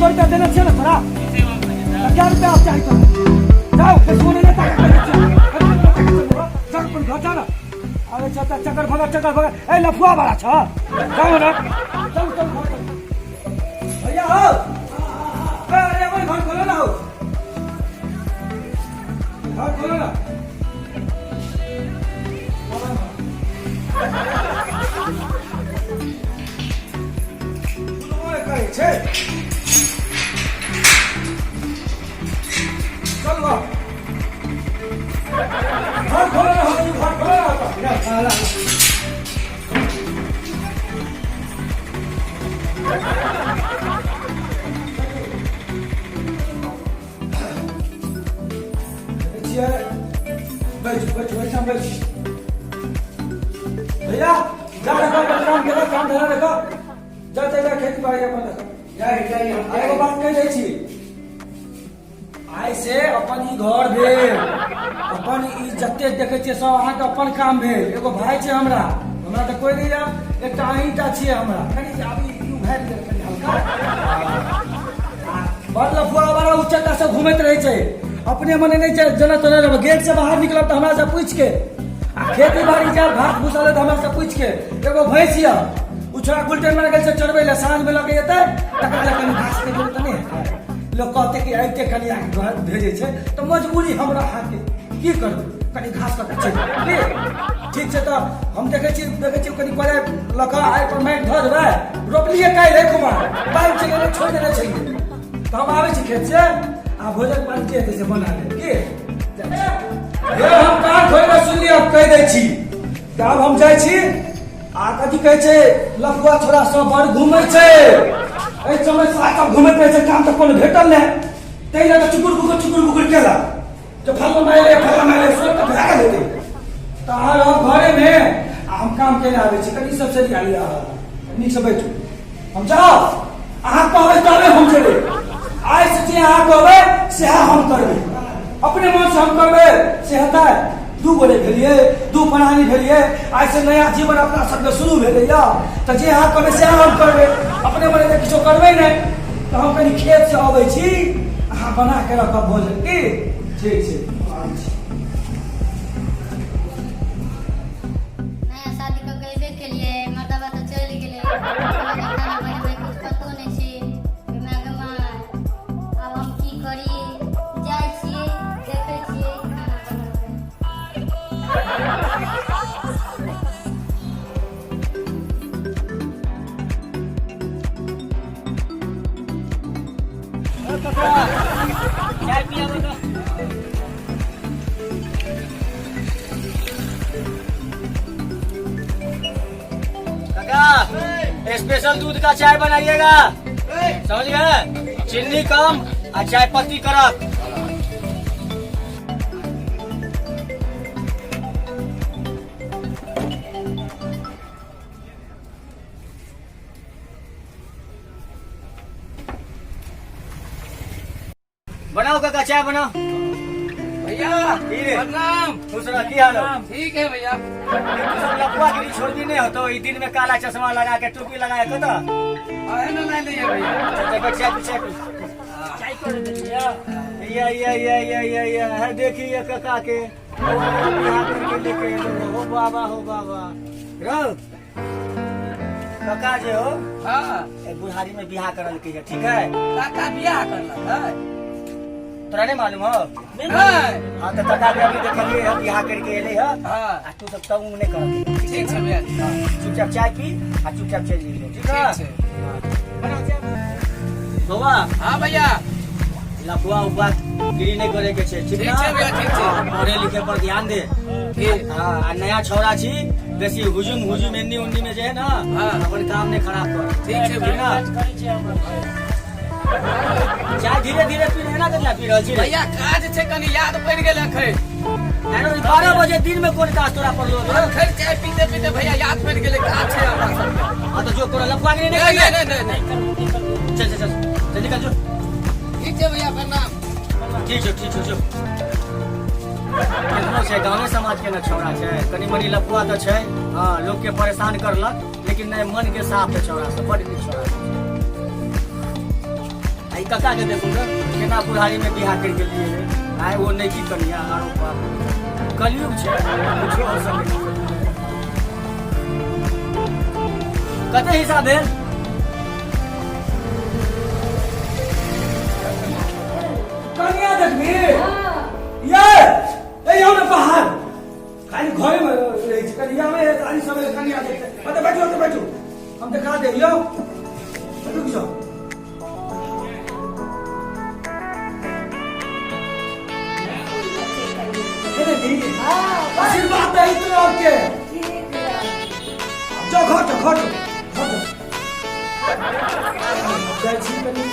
सौ रुपया देने छियै ने तोरा तऽ क्या रुपया आब चाही तोरा जाओ फेर सोने नहि ताकत करै छियै चल अपन घर जा ना अरे चल चल चक्कर भगा चक्कर भगा ए लफुआ वाला छ जाओ ना चल चल घर चल। भैया हो ए, अरे अपन घर खोलो ना हो घर खोलो ना करै छै चल घर घर खोलो ना हो घर खोलो ना हो देखै छियै बैठ बैठ बैठ बैठ भैया जा देखो अपन काम केलक काम धंधा देखो जा जा जा खेती बाड़ी अपन देखो जाइ जाइ हम आ एगो बात कहि दै छी आइ से अपन ई घर भेल अपन ई जते देखै छियै सब अहाँके अपन काम भेल एगो भाय छै हमरा हमरा तऽ कोइ नहि यऽ एकटा अहींटा छियै हमरा कनि आब ई भए गेल कनि हल्का आ बड़ लफुआ बड़ा उच्चता सब घूमैत रहै छै अपने मने नहि छै जेना तेना रहबै गेट से बाहर निकलब तऽ हमरा से पूछि के आ खेती बाड़ी जायब घास भूसा ले तऽ हमरा से पूछि के एगो भैंस यऽ ओ छोड़ा गुलटेन मार गेल छै चरबै लए साँझ मे लऽ के एतै तकरा लए कनि घास के जरूरत नहि हेतै लोक कहतै कि आबिते कनि आके घर भेजै छै तऽ मजबूरी हमरा अहाँके की करबै कनि घास कऽ के चलि की ठीक छै तऽ हम देखै छी देखै छी कनि कोदारि लऽ कऽ आइ पर माटि धऽ देबै रोपलियै काल्हि हे कुमार पानि चलि गेलै छोड़ि देने छलियै तऽ हम आबै छी खेत से आ भोजन पानि जे हेतै से बना लेब की हे हम कान खोलि कऽ सुनलियै हम कहि दै छी तऽ आब हम जाइ छी आ कथी कहै छै लफुआ छोरा सब बड़ घूमै छै एहि समय से सब घूमैत रहै छै काम तऽ कोनो भेटल नहि ताहि लऽ कऽ चुकुर बुकुर चुकुर बुकुर केलक जे फल्ला मारि फल्ला मारि सोच तऽ भए गेल हेतै तऽ अहाँ रहब घरेमे आ हम काम केने आबै छी कनि सब चलि आलियै अहाँ नीकसँ बैठू हम जाउ अहाँ कहबै तबे हम जेबै आइ से जे अहाँ कहबै सएह हम करबै अपने मनसँ हम करबै से हेतै दू गोरे भेलियै दू प्राणी भेलियै आइ से नया जीवन अपना सबके शुरू भेलैया तऽ जे अहाँ कहबै सएह हम करबै अपने मने तऽ किछो करबै नहि तऽ हम कनि खेतसँ अबै छी अहाँ बना के रखब भोजन की ठीक छै आबै छी। नया शादी कऽ के अयबे केलियै मर्दबा तऽ चलि गेलै खाना बनेबै किछु पतो नहि छै माय गे माय आब हम की करी जाइ छियै देखै छियै खाना बनबै चाय पियाबो तऽ काका स्पेशल दूध का चाय बनाइएगा समझ गए चीनी कम और चाय पत्ती कड़क बनाओ काका चाय बनाओ भैया की रे? प्रणाम खुश रह की हाल हो ठीक है भैया तू सब लफुआ गिरी छोड़बी नहीं होतो ई दिन में काला चश्मा लगा के टोपी लगा के कतऽ आहे ना लाइन है भैया चल चल, चाय पी चाय पी चाय कर देलियै या या या या या या है देखिए काका के ओ, बिहार करके लेके एलो हो बाबा हो बाबा रहो काका जे हो हाँ ए बुढ़ारी में बियाह करल के है ठीक है काका बियाह करलक है तोरा नहीं मालूम हो नहीं हाँ तो काका के अभी देखलिए है बियाह करके एले है हाँ आ तू सब तंग नहीं कर ठीक छै भैया चुपचाप चाय पी आ चुपचाप चल जइहे ठीक है ठीक छै बनाओ चाय बौआ हाँ भैया लफुआ उफुआ गिरी नहीं करे के छै ठीक ठीक ना छै भैया, ठीक छै। हाँ, पढ़े लिखे पर ध्यान दे ठीक हाँ आ नया छौड़ा छी बेसी हुजुम हुजुम एन्नी उन्नी में जे है ना हाँ। अपन काम नहीं खराब कर ठीक छै ठीक ना करै छियै हम चाय धीरे धीरे पी एना कतना पी रहल छी रे? भैया काज छै कनि याद पड़ि गेल अखन एना 12 बजे दिन में कोन काज तोरा पड़लो रे? अखन चाय पीते पीते भैया याद पड़ि गेलै काज छै हमरा सबके हाँ तो जो तोरा लफुआ गिरी नहीं नहीं करिए नहीं नहीं नहीं चल चल चल चल निकल जो ठीक छै भैया प्रणाम ठीक छौ ठीक छौ जो केहनो छै गाँवे समाज के ने छौड़ा छै कनि मनि लफुआ तऽ छै हँ लोक के परेशान करलक लेकिन नहि मन के साफ छै छौड़ा सब बड नीक छौड़ा सब छै। आ आ ई काका के देखू ने केना बुढ़ारी में बियाह करि गेलियै रे। आइ ओ नहि की कनिया आरो बाप कलयुग छै, कुछो हो सकै छै। कते हिस्सा भेल? कनिया देखबी ये ए यौ ने बाहर खाली घरे में रहै छै कनिया में खाली समय कनिया देखते। अच्छा बैठू, अच्छा बैठू, हम देखा दे यौ, रुक जाओ। आशीर्वाद दे तो आपके। जाओ घर जाओ, घर जाओ, घर जाओ। जाइ छी कनि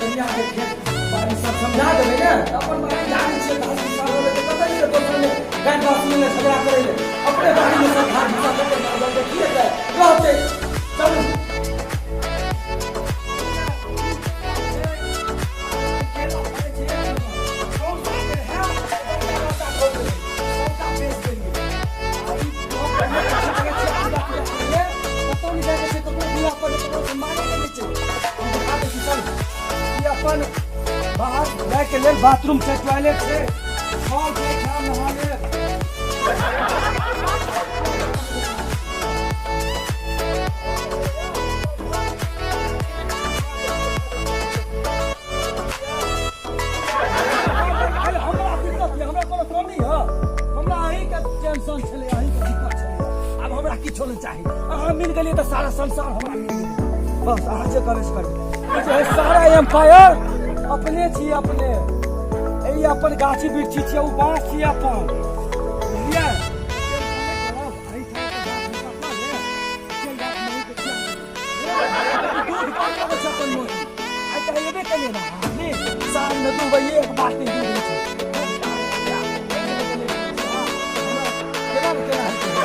कनिया के खेत बाड़ी सब समझा देबै ने, अपन बाड़ी जानै छियै, घास भूसा होलै तऽ कतऽ जेबै दोसर मे गाय बासी मे झगड़ा करै ले, अपने बाड़ी मे सब घास भूसा कते मारल तऽ की हेतै रहतै। चलू अपन बाहर जायके लेल बाथरूम छै, टॉयलेट छै, हॉल छै, खाना नहा लेब। अरे हमरा दिक्कत यऽ, हमरा कोनो कमी यऽ? हमरा अहीँके टेंशन छलै, अहीँके दिक्कत छलै। आब हमरा किछो नहि चाही, अहाँ मिल गेलियै तऽ सारा संसार हमरा मिल गेलै। बस अहाँ जे करै से करू। ई जे है सारा एम्पायर अपने छी, अपने ई अपन गाछी बिरछी छियै, ओ बाँस छी अपन, बुझलियै? दूध पकड़बै छै अपन मोदी। आइ तऽ एबे केलियै ने अहाँ, ने? साँझमे 2 बजे एक बाल्टी दूध होइ छै। केना ने केना हेतै?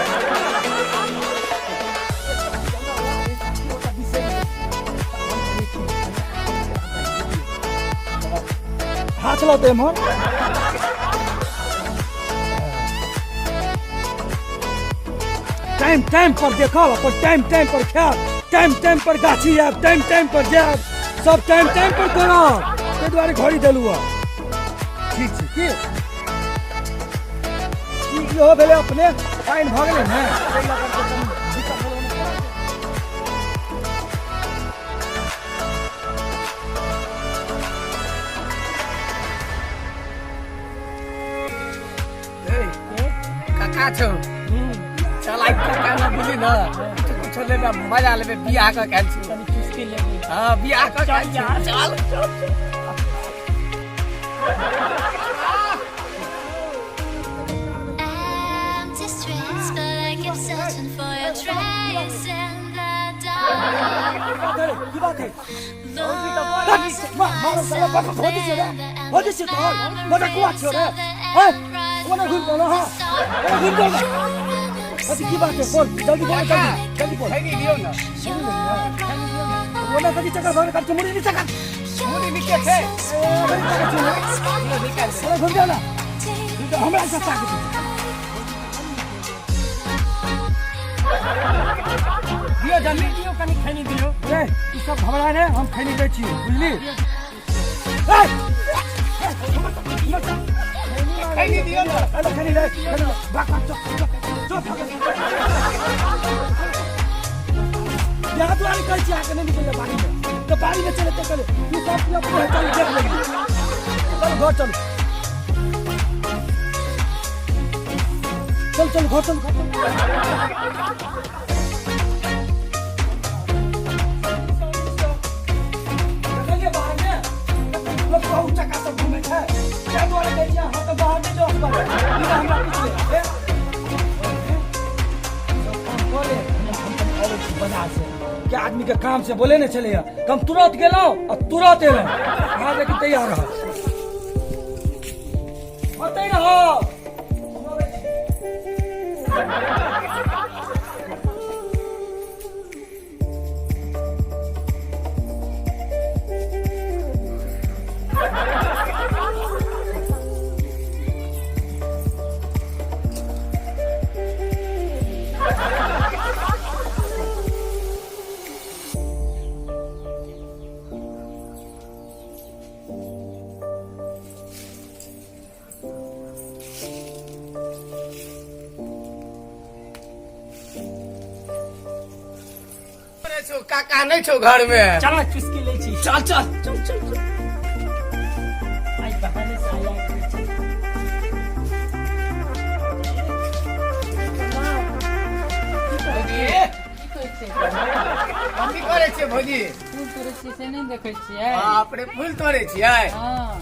हाथ लौते एम्हर। टाइम टाइम पर देखब, अपन टाइम टाइम पर खायब, टाइम टाइम पर गाछी आयब, टाइम टाइम पर जायब, सब टाइम टाइम पर करब, ताहि दुआरे घड़ी देलहुँ हँ। ठीक छै की ई इहो भेलै अपने पानि भऽ गेलै ने, ताहि लऽ कऽ कनि दिक्कत भेलै ने। काका छौ, चल आइ काका ने बुझली ने कुछो लेबै, मजा लेबै, बियाह कऽ के आयल छी। कनि चुस्की लेबै। हँ, बियाह कऽ के आयल छी। चल चल। Empty streets, but I keep searching for your trace in the dark. की बात है? Losing myself in the होती छै तोहर मजकुआ छियौ रे हैं, ओने घुमि गेलौ। हँ, ओने घुमि गेलौ। अथी की बात है? बोल जल्दी, बोल जल्दी, जल्दी बोल। खैनी दियौ ने। ओने कथी चक्कर भऽ गेल? कथी मुड़ी नीचा कर। मुड़ी नीचे छै। ए, बड़ी ताकत छै ने। ओने घुमि जाउ ने, हमरा से ताकत छै। दियौ जल्दी दियौ, कनि खैनी दियौ। ए, ई सब घबरा ने, हम खैनी दै छी, बुझली? ए, खैनी दियौ ने। अरे खैनी ले, खैनी ले। भाग भाग, चल चल चल, भाग। यहाँ दुआरे कहै छी अहाँके नहि निकलै बाड़ी में, तऽ बाड़ी में चले चले तू सब अपने चल, देख लेबी। चल घर चल, चल चल घर चल, घर चल। देखलियै बाहर में लोक बहुत चक्का सब घूमै छै, ताहि दुआरे कहै छी अहाँ तऽ बाहर नहि जाउ असगरे। बिना हमरा पुछले। ए, सब काम कऽ ले, हम कनि अबै छी बाजार से। के आदमी के काम से बोले नहि छलैया तऽ हम तुरंत गेलहुँ आ तुरंत एलहुँ। अहाँ लेकिन तैयार रहब, ओतहि रहब। काका नहि छौ घर में। चल ना, चुस्की लै छी। चल चल। चल चल चल। आई बहाने से आया करै छी। भौजी, कथी करै छियै भौजी? फूल तोड़ै छियै से नहि देखै छियै? बाप रे, फूल तोड़ै छियै? हँ।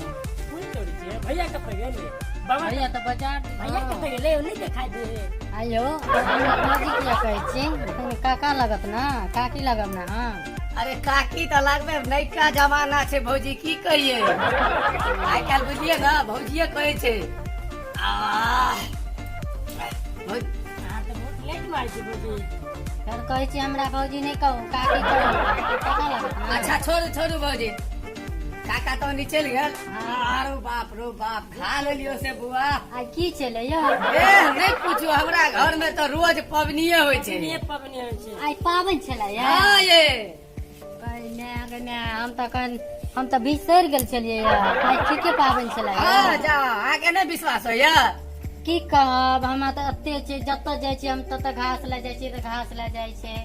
फूल तोड़ै छियै? भैया कतऽ गेलै बाबा? भैया तऽ बाजार। भैया कतऽ गेलै? ओ नहि देखाइ दे। आइयो भौजी किया कहै छी? कनि काका लगत ने, काकी लगब ने। हँ। अरे काकी तऽ लगबे, नयका जमाना छै भौजी, की कहिए, आइ काल्हि बुझलियै ने, भौजिये कहै छै। आह, अहाँ तऽ बहुत लेट मारै छी भौजी। फेर कहै छी हमरा भौजी नहि कहू, काकी कहू, काका लगत ने। अच्छा छोड़ू छोड़ू भौजी, काका तो ओनी चलि गेल। आरो बाप रो बाप, खा लेलियो से बुआ। आइ की छलै यौ? ए नहि पूछू, हमरा घर में तऽ रोज पबनिये होइ छै। पबनिये पबनी होइ छै। आइ पाबनि छलै यौ? हँ ये। कहै गे माय, हम तऽ कन हम तऽ बिसरि गेल छलियै यौ। आइ ठीके पाबनि छलै? हँ, जाओ, अहाँके नहि विश्वास होइया? की कहब, हमरा तऽ एते छै, जतऽ जाइ छी हम ततऽ घास लए जाइ छी तऽ घास लए जाइ छै,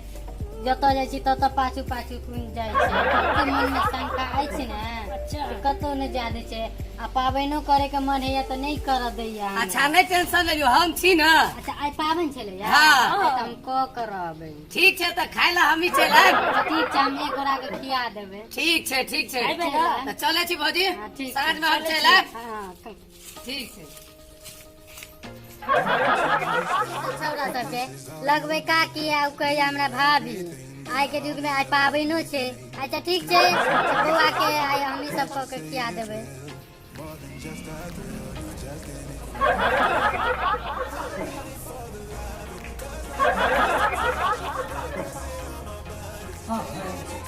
जतऽ जाइ छी ततऽ पाछू पाछू कुन जाइ छै। कते मनमे शंका अछि ने कि कतहु नहि जाय दै छै, आ पाबनिओ करे के मन होइया तऽ नहि करऽ दैया हमरा। अच्छा नहि टेंशन लियौ, हम छी ने। अच्छा आइ पाबनि छलै? हँ। तऽ हम कऽ के रहबै। ठीक छै, तऽ खाय लए हमही चलि आयब। ठीक छै, हम एक गोरा के खिया देबै। ठीक छै, ठीक छै। अयबै ने? तऽ चलै छी भौजी। हँ, ठीक छै। साँझ मे हम चलि आयब। हँ। ठीक छै। छौड़ा सबके लगबै काकी आ ओ कहैया हमरा भाभी। आइ के युग में आइ पाबनिओ छै। अच्छा ठीक छै, बौआ के आइ हमही सब कऽ के खिया देबै।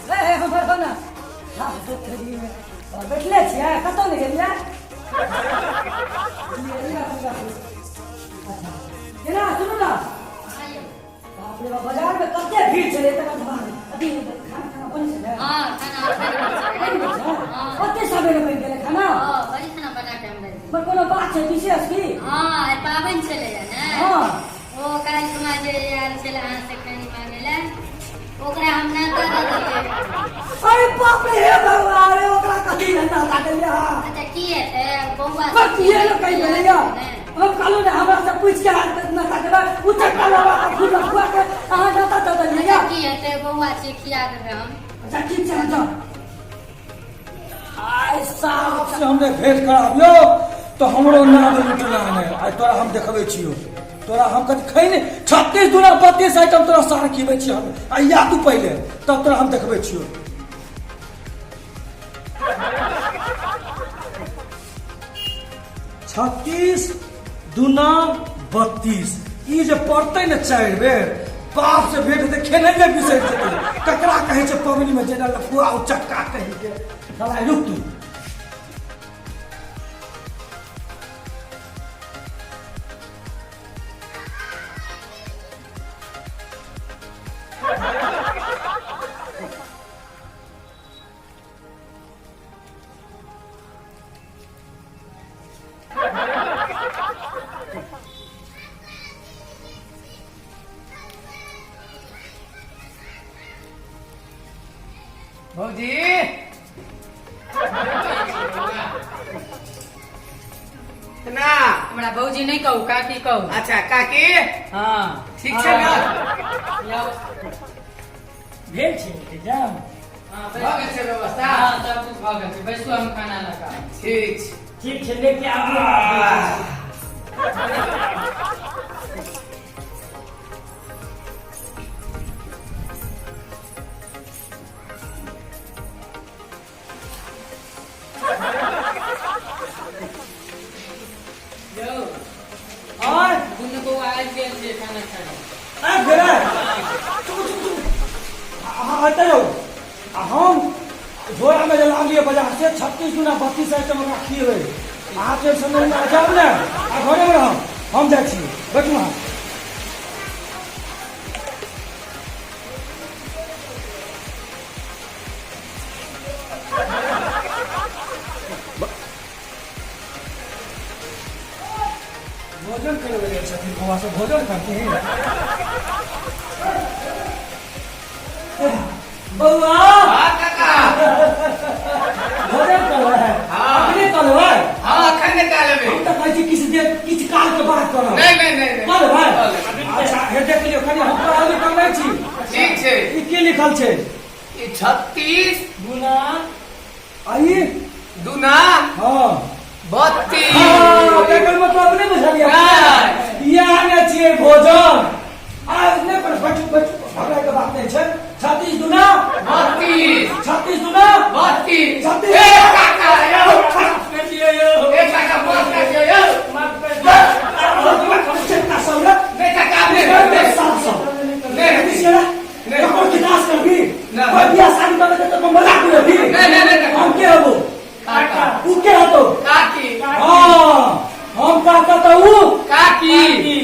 ए हमर हो ने। हाँ, बैठले छियै, कतऽ नहि गेलियै? अच्छा केना, सुनू ने, बाप रे बाप, बाजार में कते भीड़ छलै तकर बाद अथी खाना खाना बनै छलै? हँ, खाना बनि गेल छै। बनि गेल छै? हँ। कते सबेरे बनि गेलै खाना। हँ, बड़ी खाना बना के हम देलियै। पर कोनो बात छै विशेष की? हँ, आइ पाबनि छलैया ने। हँ। ओ काल्हि खुमा जे आयल छलै अहाँ से खैनी मांगे लए, ओकरा हम नाता दऽ देलियै। अरे बाप रे, हे भगवान, अरे ओकरा कथी धंधा लागल या? अच्छा की हेतै बौआ? पर किए लोक कहि गेलै या? हम कहलहुँ ने हमरा से पूछि के अहाँ नाता देबै, ओ चक्का लगा के फूल खुआ के अहाँ नाता दऽ देलियै या? की हेतै, बौआ छै, खिया देबै हम। अच्छा ठीक छै, जाउ। आइ साहब से हमरे भेंट कराबियो तो हमरो नाम लुटना नहि। आइ तोरा हम देखबै छियौ, तोरा हम कथी खैने 36 दूना 32 आइटम तोरा सार खिबै छियौ हम। आइ या तू पहिले, तब तोरा हम देखबै छियौ। 36 दूना 32 ई जे पड़तै ने 4 बेर, बाप से भेंट हेतै, खेनाइए बिसरि जेतै। ककरा कहै छै पबनीमे जेना लफुआ उचक्का कही के। साला रुक तू। भौजी ना। हमरा भौजी नहि कहू, काकी कहू। अच्छा काकी। हँ। ठीक छै ने? यौ। भेल छै इंतजाम? हँ, भऽ गेल छै व्यवस्था? हँ, सब कुछ भऽ गेल छै, बैसू, हम खाना लगा। ठीक छै। ठीक छै, लेके आबू। यौ। और दुनू बौआ आबि गेल छै खाना खाय। आबि गेलै? चुप चुप चुप, अहाँ एतऽ रहू आ हम झोरामे जे लानलियै बाजार से 36 दूना 32 आइटम, ओकरा खिएबै। अहाँ टेंशन नहि लिअ, जायब ने आ घरेमे रहब, हम जाइ छी। बैठू अहाँ। भोजन करे गेल छथिन बौआ सब, भोजन करथिन। बौआ हाँ काका भोजन करबै हाँ। अपने करबै हाँ अखन निकाल लेबै हम तऽ कहै छी किछु देर किछु काल के बाद करब नहि नहि नहि नहि। कऽ लेबै कऽ लेबै। अच्छा हे देख लियौ कनि हम पढ़ाई लिखाई नहि छी ठीक छै ई की लिखल छै ई 36 गुना आ ई दूना हँ 32 हँ, तकर मतलब नहि बुझलियै नहि। इएह ने छियै भोजन आ नहि पर बचू बचू घबराय के बात नहि छै 36 दूना 32 36 दूना 32 36 ए काका यौ कर दियौ यौ ए काका माफ कर दियौ यौ माफ कर दियौ चेतना सब रे नहि काका नहि नहि नहीं। ककर विकास करबी नहीं। कोई बियाह शादी करबे त तो मजाक उड़ेबी नहीं, नहीं, नहीं, नहीं। हम के हबो काका उ के हतो काकी हां हम काका त उ काकी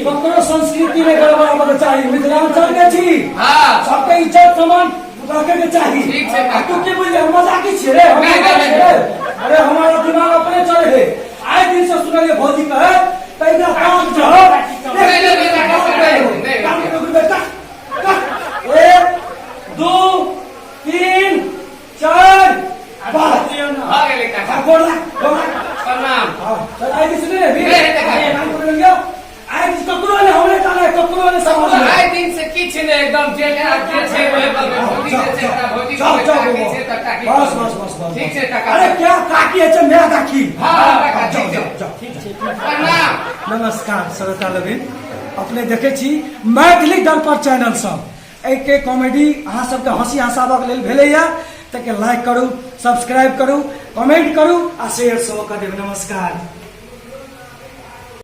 ककरो संस्कृति में गड़बड़ होबे चाही मिथिलांचल के छी हाँ सबके इज्जत सम्मान रखे के चाही ठीक छै, काका। आ तू की बुझले हम मजाकी छियै रे हम नहीं, नहीं, मजाकी छियै रे। अरे हमारा दिमाग अपने चले है आए दिन से सुनलिए भौजी कहे त इधर काम चलो नहीं, नहीं, नहीं, नहीं, नहीं, नहीं, नहीं। एक दू तीन चार पाँच दियौ ना भऽ गेलै काका हाँ, गोड़ लाग, गोड़ लाग। प्रणाम हाँ, चल आइ दिस नहि भी नहीं, नहीं, नहीं। काम कर लियो आइ दिस ककरो ने हमरे ताले ककरो ने समझ आइ दिन से किछु नहि एकदम जे जे छै ओहे करबै भौजी जे छै तऽ भौजी जाओ करबै, जाओ काकी छै तऽ काकी बस करबै। बस बस बस ठीक छै काका अरे क्या काकी है मेरा काकी हाँ, हाँ, काका, जाओ ठीक जाओ छै। जाओ ठीक छै ठीक छै प्रणाम नमस्कार श्रोता लोगिन अपने देखै छी मैथिली दर्पण चैनल सब एहिके कॉमेडी अहाँ सबके हंसी हंसाबक लेल भेलैया ताहिके लाइक करू सब्सक्राइब करू कमेंट करू आ शेयर सेहो कऽ देब नमस्कार।